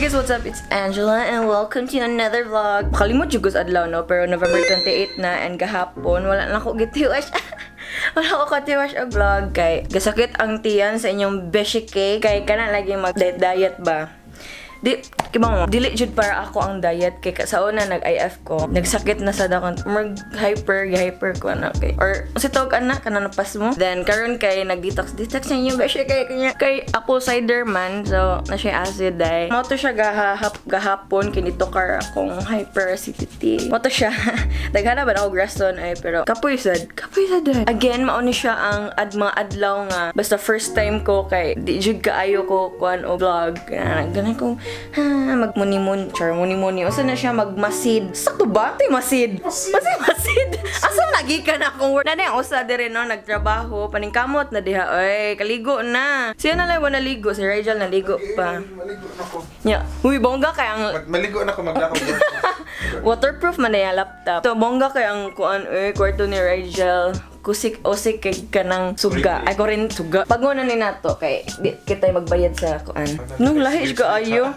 Guys, what's up? It's Angela and welcome to another vlog. Kalimot jud ko sa adlaw, no? Pero November 28 na and gahapon, wala na ako gitiwas. Wala ko katiwas og vlog kay gasakit ang tiyan sa inyong beshi cake. Kay kana lagi mag diet diet ba? Di kibaw mo, dili jud para ako ang diet kay sa una nag-IF ko, nagsakit na sa dakon, mag hyper, hyper ko na kay. Or si tawag ana kana napas mo. Then karon kay nag-detox detox na yung beshi kay kanya kay apple cider man, so na siya acid day. Mao to siya gahahap gahapon kay nito kar akong hyperacidity. Mao to siya. Daghana ba na og rason ay, pero kapoy sad ay. Again, mao ni siya ang ad mga adlaw nga basta first time ko kay di jud kaayo ko kuan og vlog. Ganun ko ha, magmuni-muni, char, muni-muni. Usa na siya magmasid. Sakto ba? Ti masid. Masid, masid. Asa nagikan akong work? Nana yung usa dire no, nagtrabaho, paningkamot na diha. Oy, kaligo na. Siya na lang wala naligo, si Rigel naligo pa. Maligo na ko. Nya, uy, bongga kay ang Maligo na ko, maglakaw. Waterproof man na yung laptop. So, bongga kay ang kuan eh, kwarto ni Rigel. Kusik osik kay kanang suga. Ay ko rin suga. Paguna ni nato kay di kita magbayad sa kuan. Nung lahi ka ayo.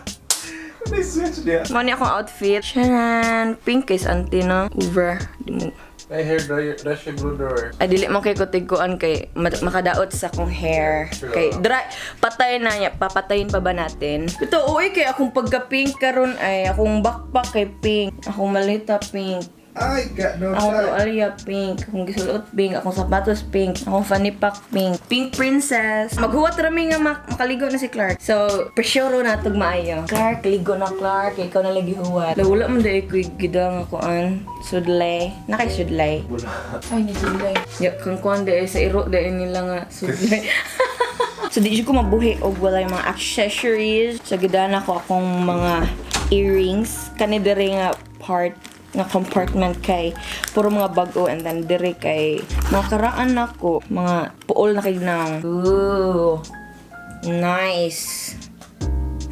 May switch niya. Mao ni akong outfit. Sharan! Pink is auntie no. Over. Di mo May hair dryer, dash yung glue drawer. Ay, dili man kay ko tigkuan kay makadaot sa akong hair. Kay dry patay na niya, papatayin pa ba natin? Ito uy kay akong pagka-pink karon ay akong backpack kay pink, akong malita pink. Ay, got no Akong time. tuwalya pink, akong gisulot pink, akong sapatos pink, akong fanny pack pink. Pink princess. Maghuwat rami nga makaligo na si Clark. So, presyoro na tug maayo. Clark, ligo na Clark, ikaw na lagi huwat. Wala man dai ko gida nga kuan. Sudlay. Nakay sudlay. Wala. Ay, ni sudlay. Ya, kang kuan dai sa iro dai nila nga sudlay. So, di jud ko mabuhi og wala yung mga accessories. So, gidana ko akong mga earrings. Kani diri nga part nga compartment kay puro mga bag-o and then diri kay mga karaan nako, mga puol na kay naong. Ooh. Nice.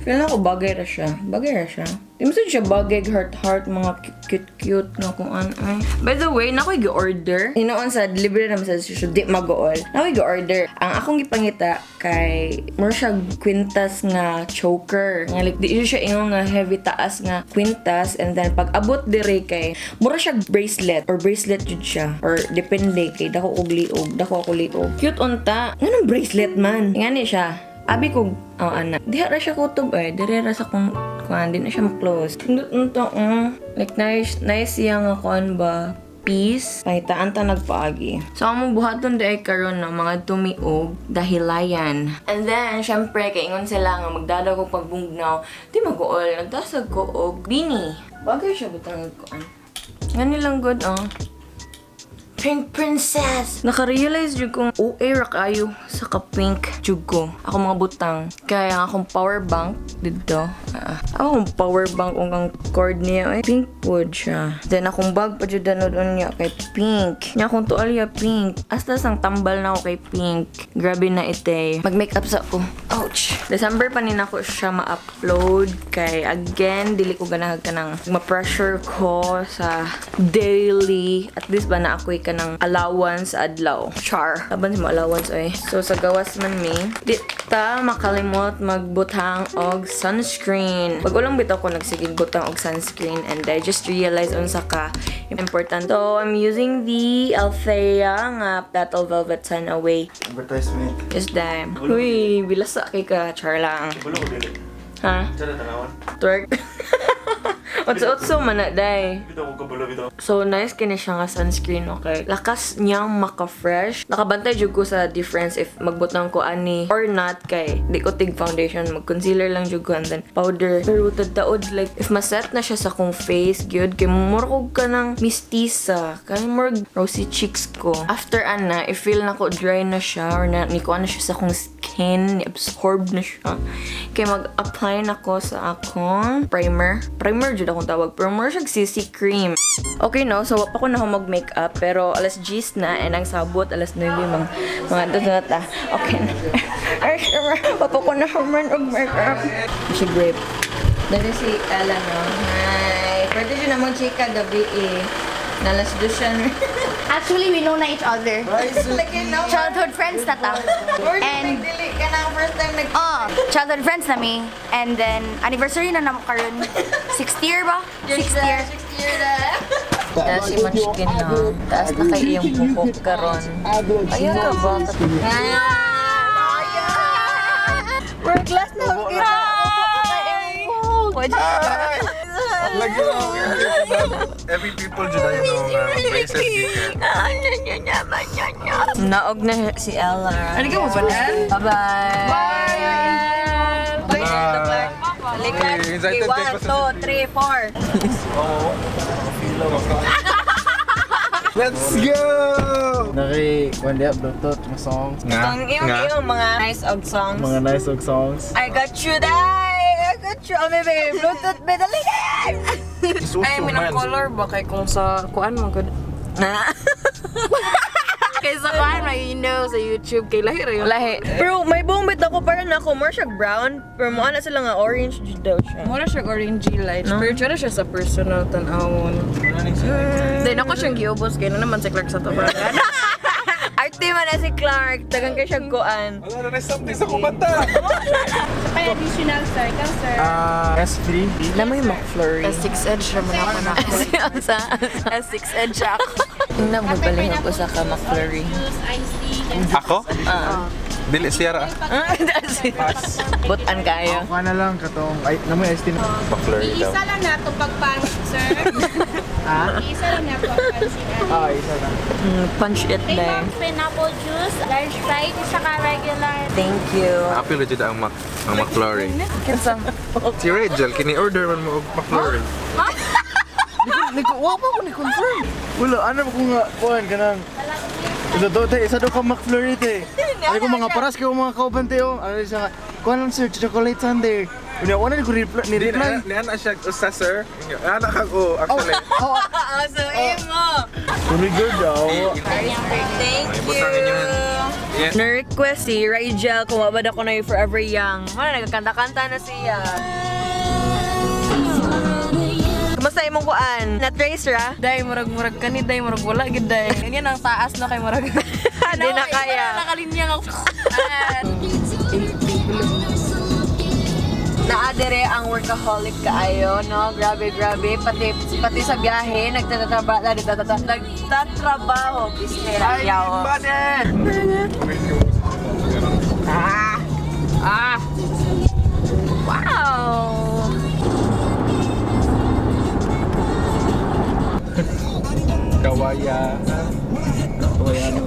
Feel na ko bagay ra siya. Bagay ra siya. Di mo sad siya bagay heart heart mga cute cute nga kung ano ay. By the way, nakoy gi-order. Hinoon sa libre naman sa siya di mag-ool. Nakoy gi-order. Ang akong gipangita kay mura siya kwintas nga choker. Nga like di siya ingon nga heavy taas nga kwintas and then pag abot dire kay mura siya bracelet or bracelet jud siya or depende kay dako og liog, dako ako liog. Cute unta. Nganong bracelet man? Ngani siya. Abi ko, oh, ana. Diha ra siya kutob ay. Dire ra sa kung kuan, di na siya ma-close. Nindot unta, Like, nice, nice siya nga kuan ba? Peace. Pangitaan ta nagpaagi. So, ang mong buhaton di ay karon ng mga tumiog dahilayan. And then, syempre, kay ingon sila nga magdadaw ko pagbugnaw. Di mag-uol. Nagtasag ko og beanie. Bagay siya butang kuan. Ngani lang good, oh. Pink princess! Naka-realize jud kong OA ra kayo sa ka-pink jud ko. Ako mga butang. Kaya ang akong power bank dito. Ah, akong power bank ug ang cord niya ay pink pod siya. Then akong bag pa jud anod niya kay pink. Nya akong tuwalya pink. Hasta sang tambal na ako kay pink. Grabe na ite. Mag-makeup sa ko. Ouch. December pa ni nako siya ma-upload kay again dili ko ganahag kanang ma-pressure ko sa daily. At least ba na ako'y kanang allowance adlaw. Char. Laban sa mo allowance oy. So sa gawas man mi, di ta makalimot magbutang og sunscreen. Pag ulang bitaw ko nagsigig butang og sunscreen and I just realized unsa ka important. So I'm using the Althea nga Petal Velvet Sun Away. Advertisement. Is damn. Uy, bilasa kay ka, char lang. Bulo ko dili. Ha? Diyan na tanawan. Twerk. Otso-otso man na, day. Bitaw ko kabulo bitaw. So, nice kini siya nga sunscreen, okay? Lakas niyang maka-fresh. Nakabantay jud ko sa difference if magbutang ko ani or not kay di ko tig foundation, mag-concealer lang jud ko and then powder. Pero taod like if maset na siya sa akong face, gyud kay mura kog kanang mistisa, kay murag rosy cheeks ko. After ana, if feel na ko dry na siya or na ni ko na siya sa akong skin, ni-absorb na siya. Kay mag-apply na ko sa akong primer. Primer jud akong tawag. Pero mura siya CC cream. Okay no, so wa pa ko na mag-makeup pero alas 10 na and ang sabot alas 9 mga mga ta. Okay na. Ay, sure. Wa pa ko na human og makeup. Si grape. Dali si Ella no. Hi. Pwede siya namang chika gabi eh. Nalas dos siya. Actually, we know na each other. Childhood friends na ta. And Dili ka na first time nag oh, childhood friends na mi. And then anniversary na namo karon. Sixth year ba? Sixth year. Sixth year na. Taas si Munchkin na. Taas na kay iyong buhok karon. Ayaw ka ba? We're glass na kita. Hi! Lagi mo. Every people dyan I know nga braces gikan. Naog na si Ella. Ano ka mo ba Bye-bye. Bye! Bye! Excited One, kay ko two, three, four. Let's go! Naki, one day Bluetooth, mga songs. Nga, Ang iyong nga. iyong mga nice og songs. Mga nice og songs. I got you, dai! I got you! Oh, baby! Bluetooth, be, dali! Ay, minang color ba kay kung sa kuan man gud. Na. Kay sa kuan man sa YouTube kay lahi ra yun. Lahi. Pero may buong bit ako parang na ako more siya brown pero mo na sila nga orange jud daw siya. Mura siya orangey light. No? Pero tsura siya sa personal tan-awon. Then ako siyang giubos kay na naman si Clark sa tabangan. Arte man na si Clark, tagang kay siya kuan. Wala na something sa kumanta! May additional, sir. Ikaw, sir. Ah, S3. Na may McFlurry. S6 Edge ra man ako na. Asa? S6 Edge ako. Tingnan mo galing ako sa ka McFlurry. Juice, iced tea, and Ako? Dili siya ra. Butan kayo. Kuha na lang katong, ay, namoy S3 na. McFlurry daw. Iisa lang na ito pag-punch, sir. Ha? Iisa lang na pag-punch. Ah, isa lang. Punch it May na. ma'am, pineapple juice, large fries, saka regular. Thank you. Apil ra jud ang Mac ang McFlurry. Kinsa? Si Rachel kini order man mo og McFlurry. Niko, wa pa ko ni confirm. Wala, ano ko nga, kuhan ka nang. Isa daw, te, isa daw ka McFlurry, te. Ay ko mga paras kayo mga kauban, te, oh. Ano siya nga, kuhan lang sir, chocolate sundae. Unya, wala ni ko reply, ni Di reply. na ni ana siya usa sir. Ana kag o actually. Oh, So imo. oh, good daw. Thank Ay, butang inyo. Yeah. Na-request si Rigel kung mabad ako na yung Forever Young. Wala, nagkakanta-kanta na siya. Kumusta imong kuan? Na-trace ra? Day murag murag kani day murag wala gid day. Ganyan ang taas na kay murag. Di na kaya. Wala nakalinya nga. Naadere ang workaholic kaayo, no? Grabe, grabe. Pati pati sa biyahe, nagtatrabaho, nagtatrabaho, bismillah. Yaw. Ah! Ah! Wow! Kawaya. Kawayano.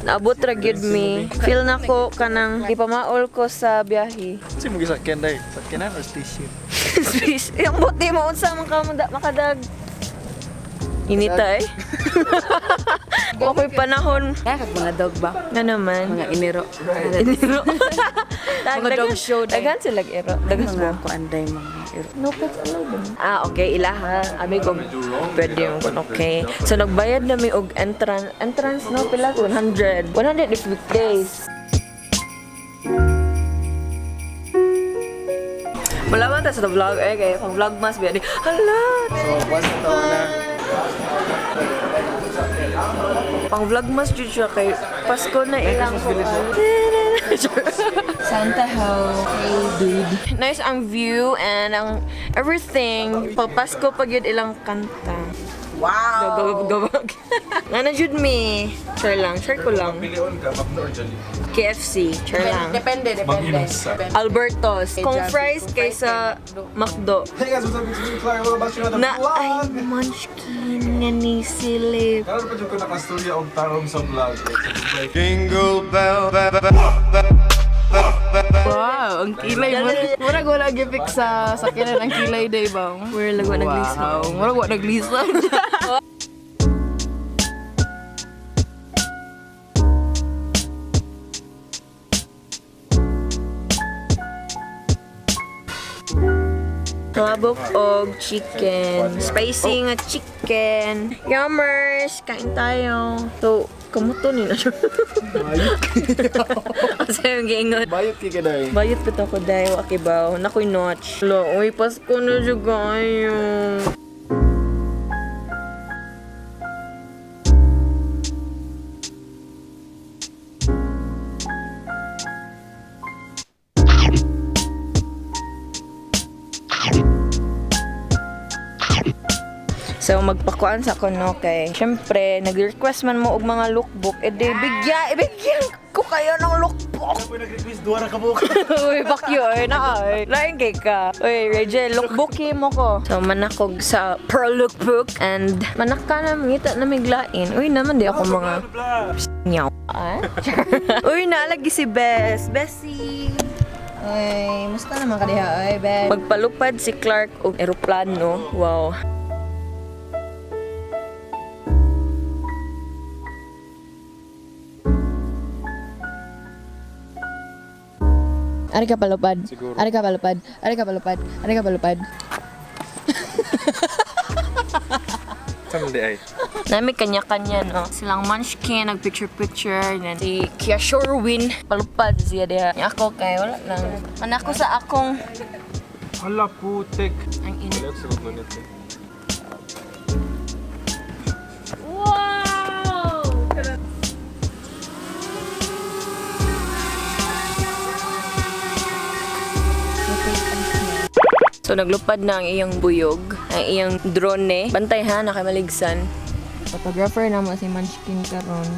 Naabot ra gyud mi. Feel na ko kanang ipamaol ko sa biyahe. Kasi mo gisakyan day. Sakyanan or station? Space. Yung buti mo unsa man ka makadag. Inita eh. Okay panahon. Kaya kag mga dog ba? Nga naman. Mga iniro. Iniro. Mga dog show day. Daghan sila iro. Daghan Mga kuan day mga iro. No pets allowed ba? Ah, okay. Ilaha. Abi ko pwede yung okay. So, nagbayad na mi og entrance. Entrance, no? Pila? 100. 100 if weekdays. Wala man tayo sa vlog eh. Kaya pang vlog mas biya di. Hala! So, once na taon na. Pang vlog mas jud siya kay Pasko na ilang Santa ho. Hey dude. Nice ang view and ang everything. Pag Pasko pag yun ilang kanta. Wow! Gabag gabag. Nana jud mi. Share lang, share ko lang. Pilion ka McDo or Jollibee. KFC, share lang. Depende, depende. Mag-inasa. Alberto's. Kung fries kaysa McDo. Hey guys, what's up? It's me, Clark. Welcome back to another Na ay vlog. munchkin nga ni silip. Karon pa jud ko nakastorya og tarong sa vlog. Jingle bell, bell, bell, bell. Wow, ang kilay mo. Murag wala gipik sa sakyanan ang kilay day ba? We're lagwa naglisod. Wow, murag wala naglisod. Tabok og chicken. Spicy nga chicken. Yummers! Kain tayo. So, Kamuto ni na siya. Bayot. Asa yung giingon? Bayot kay kaday. Bayot pa to ko dahil akibaw. Nakoy notch. Lo, uy, Pasko na siya kayo. So magpakuan sa ko no kay syempre nag-request man mo og mga lookbook edi bigya ibigyan ko kayo ng lookbook. Ako nag-request duha ra ka buok. Uy, bakyo, ay na ay. Lain kay ka. Uy, Rachel, lookbookin mo ko. So, manakog sa pearl lookbook and manaka na, mangita na miglain. Uy, naman di ako mga nyaw. Ah? Uy, naalagi si Bes. Bessie! Ay, musta naman ka diha, ay, Ben. Magpalupad si Clark og eroplano. Wow. Ari ka palupad. Siguro. Ari ka palupad. Ari ka palupad. Ari ka palupad. Saan di ay? Nami kanya-kanya, no? Silang Munchkin, nag-picture-picture. Then si Kia Sherwin, palupad siya diha. Nya ako kay wala lang. Manako sa akong Hala, putik. ang init. Wala sa ngunit eh. Wow! So naglupad na ang iyang buyog, ang iyang drone. Bantay ha, nakamaligsan. Photographer na mo si Munchkin karon.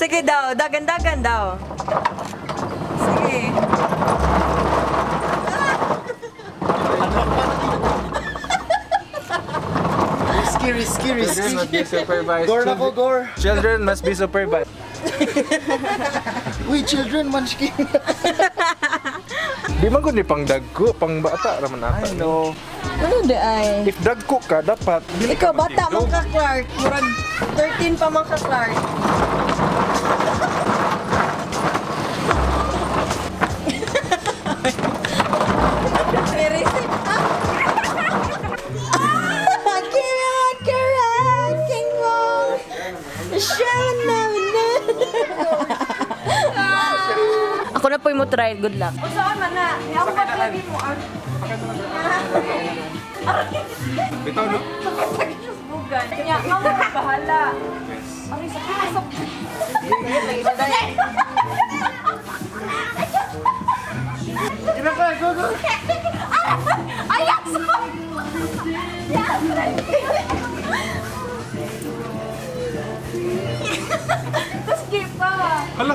Sige daw, dagan-dagan daw. Sige. Risky, risky, Children risky. must be supervised. Gore na ko, gore. Children must be supervised. Uy, children, munchkin. Di man ko ni pang dagko, pang bata raman ata. I know. Ano di ay? If dagko ka, dapat dili Ikaw, ka bata man matindog. ka, Clark. Murag 13 pa man ka, Clark. Ako na po yung mo try. Good luck. Saan man na? Ako ba lagi mo? Bitaw, no? Kanya, ikaw na bahala. Yes. Kinaka, go, go. Hala!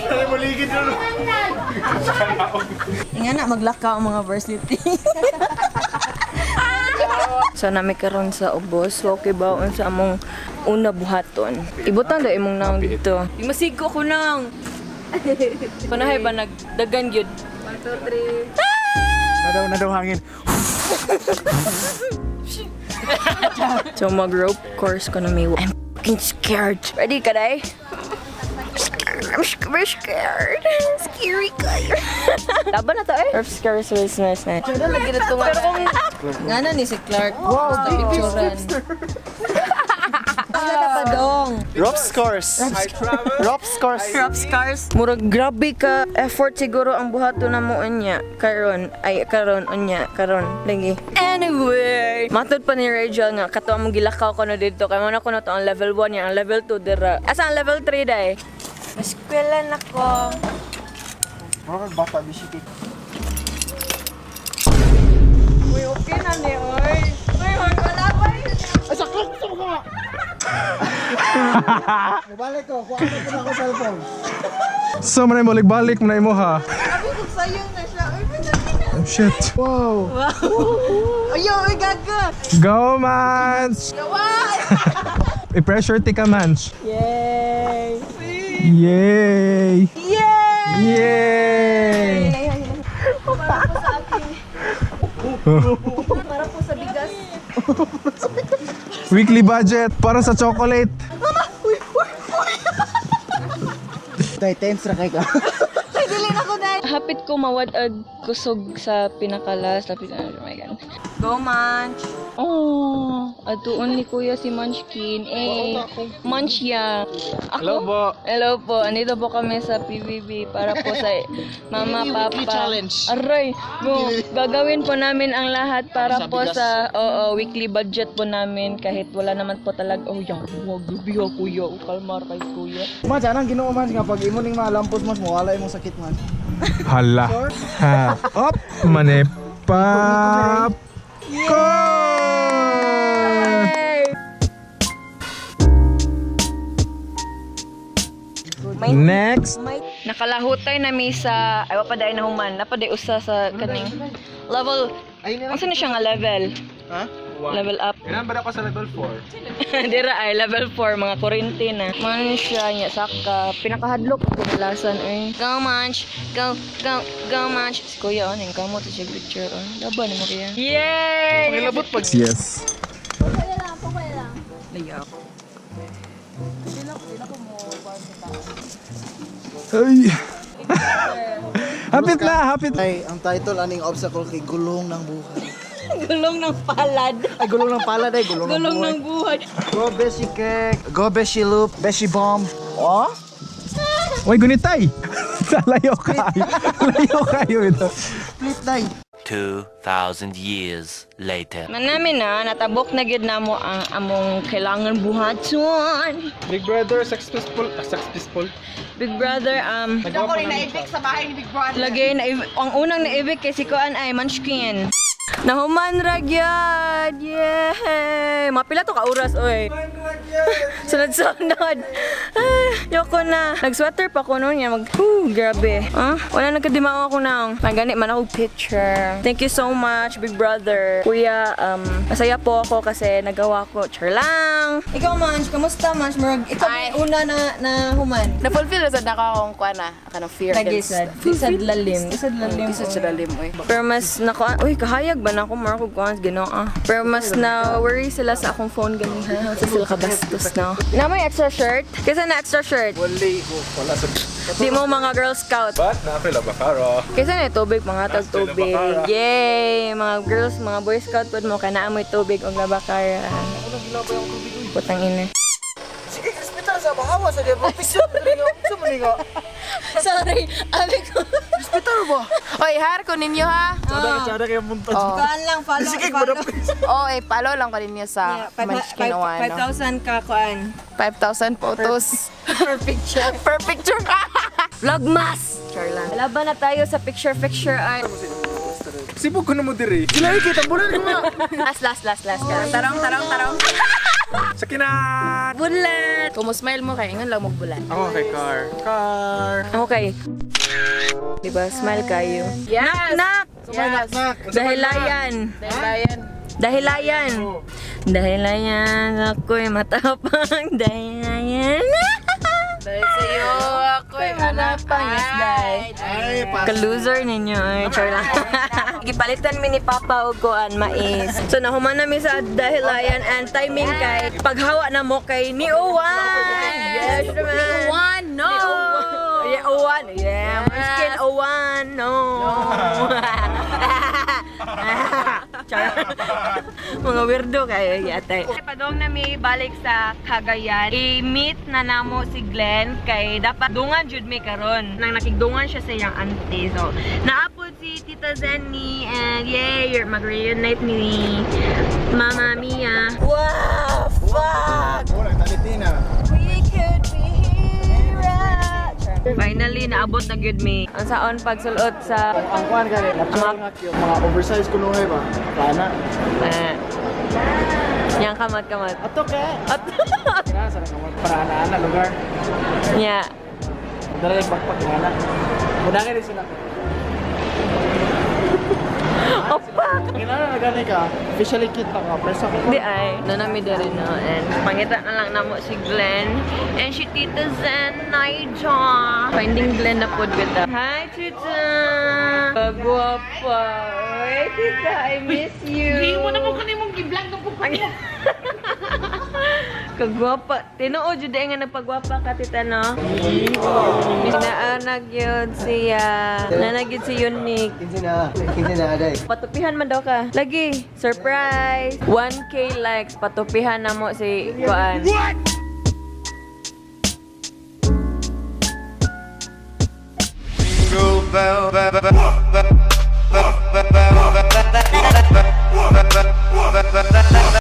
Ay, maligid na. Nga na, maglakaw ang mga varsity. So nami karon sa ubos, so okay ba unsa among una buhaton. Ibutang daw imong naong dito. Masigo ko nang. Panahay ba nagdagan gyud? 1, 2, 3. Nadaw, nadaw hangin. So mag rope course ko na may. I'm fucking scared. Ready ka day? I'm scared. I'm scared. Scary kayo. Laban na to eh. Rope course was nice nice. Pero kung... Nga na ni si Clark. Wow, picturean. Wala ka pa dong. Rope scores. Rope scores. Rope scars. Murag grabe ka effort siguro ang buhaton na mo unya karon ay karon unya karon lagi. Anyway, matod pa ni Rachel nga kato among gilakaw ko na dito kay mo na kuno to ang level 1 niya ang level 2 dira. Asa ang level 3 day? Eskwela na ko. Murag bata bisiki. Uy, okay na ni, oy. Uy, wala pa. Ay, saklap sa mga! Mabalik ko, kuha ko na ako cellphone. So, manay mo, balik manay mo ha. Sayang na siya. Uy, Oh, shit. Wow! Ayaw, uy, gaga. Go, Mans! I-pressure tika, Mans. Yay! Yay! Yay! Yay! Para po sa aking... Para po sa bigas. Weekly budget para sa chocolate. Day, tense ra kay ka. Hapit ko mawad-ad kusog sa pinakalas. Lapit na, oh my God. Go, Munch! Oh, atuon ni Kuya si Munchkin. Eh, Munch ya. Ako? Hello po. Hello po. Andito po kami sa PBB para po sa Mama, Weekly Papa. challenge. Aray, go. Gagawin po namin ang lahat para Sa po bigas. sa oo, weekly budget po namin kahit wala naman po talaga. Oh, yan. Wag, gabi ha, kuya. Oh, kalmar kay kuya. Man, sana ang Ginoo man nga pag imo ning malampos mas mawala imong sakit man. Hala. Ha. Op, mane pop. Next. Nakalahutay na mi sa ay wa pa dai na human. Napaday usa sa kaning level. Ay, nila. Unsa na siya nga level? Ha? Level up. Ilan ba ako sa level 4? Dira ay level 4 mga kurente na. Man siya nya saka pinakahadlok ko lasan eh. Go Munch, go go go Munch. Si Kuya on ning kamot sa siya picture on. Laban mo kaya. Yay! Nilabot pag Yes. Ay. Hapit na, hapit. Ay, ang title aning obstacle kay gulong ng buhay. Gulong ng palad. Ay, gulong ng palad ay gulong, Gulong ng buhay. ng buhay. Go beshi cake, go beshi loop, beshi bomb. Oh? Uy, gunitay. Layo kayo. Layo kayo ito. Split day. 2,000 years later. Manami na natabok na gyud namo ang among kailangan buhaton. Big Brother, successful. Successful. Big Brother Ako rin naibig Sa bahay ni Big Brother. Lagay na ang unang naibig kay si Kuan ay Munchkin. Nahuman ra gyud. Yay! Mapila to ka oras oy. Sunod-sunod. Ay, yoko na. Nag-sweater pa ko noon niya. Mag, whew, grabe. Ah, wala nagkadimao ako nang. Magani man ako picture. Thank you so much, Big Brother. Kuya, masaya po ako kasi nagawa ko. Char lang. Ikaw, Munch, kamusta, Munch? Murag, ikaw Ay. may una na, na human. Na-fulfill na sad na ako akong kuha na. Kanang fear against. Lagi sad. Sad lalim. Sad lalim. Isa sa lalim, oy. Pero mas nako, uy, kahayag ba na ako, mura ko kuhan, ginoo ah. Pero mas na worry sila sa akong phone ganiha. Sa sila kabastos na. Na may extra shirt? Kasi na extra shirt. Wali ko. Wala sa... Di mo mga Girl Scout. But naapil bakaro. Kasi na tubig, mga tag tubig. Yay! Mga girls, mga Boy Scout pod mo, kana amoy tubig og labakara. Putang ina. Sige, hospital sa bahawa sa diba. Picture mo sa maninga. Sorry, abi ko. Hospital ba? Oy, har ko ninyo ha. Tsada tsada kayo munta. Oh. Kuan lang, follow, Sige, follow. Oh, eh, follow lang ko ninyo sa Munchkin One. 5,000 ka, kuan. 5,000 photos. Per picture. Per picture. Vlogmas! Char lang. Laban na tayo sa picture-picture ay. Sibog ko na mo diri. Sila ikita bulan ko nga. Last, last, last, last. Tarong, tarong, tarong. Sa kinan! Bulat! Kung mo smile mo kay ingon lang magbulan. Ako kay car. Car. Okay. Diba? Smile kayo. Yes! Nak! Yes! Dahilayan! Dahilayan. Dahilayan! Dahilayan! Ako'y matapang. Dahilayan! Dahil sa'yo ako'y Matapang. Yes, dahil. Ay, pa. Ka-loser ninyo. Ay, char lang. Gipalitan mi ni Papa og kuan mais. So nahuman na mi sa dahilayan and timing kay paghawa na mo kay ni Owan. Yes, man. Ni Owan, no! Ni Owan. Yeah, Owan. Yeah, Munchkin Owan. No. Char. Mga weirdo kayo yata. Padong na mi balik sa Cagayan. I-meet na namo si Glenn kay dapat dungan jud mi karon. Nang nakigdungan siya sa iyang auntie. So, naapod si Tita Zenny and yay, mag-reunite ni Mama Mia. Wow! Fuck! Wala talitina. We could be heroes. Finally, naabot na gyud mi. Ang saon pagsulot sa Ang kuan gani, natural nga cute. Mga oversize kuno ba? Kana. Eh. Yang kamot-kamot. Ato ka. At Kina sa kamot para ana-ana lugar. nya. Dara yung backpack nga na. Mudangan din sila. Opa! Kina na gani ka. Officially cute na ka. Presa ko. Di ay. Nanami diri no and pangita na lang namo si Glenn and si Tita Zen Naija. Finding Glenn na pod bitaw. Hi, Tita! Guwapa. Oy, Tita, I miss you. Hindi mo na mo kanimong gi-vlog na po ko. Kagwapa. Tinuod jud nga nagpagwapa ka, Tita, no? Naanag yun siya. Nanag yun si Unique. Kinsa na. Kinsa na aday. Patupihan man daw ka. Lagi, surprise! 1K likes, patupihan na mo si Kuan. Jingle bell, bell, bell, bell.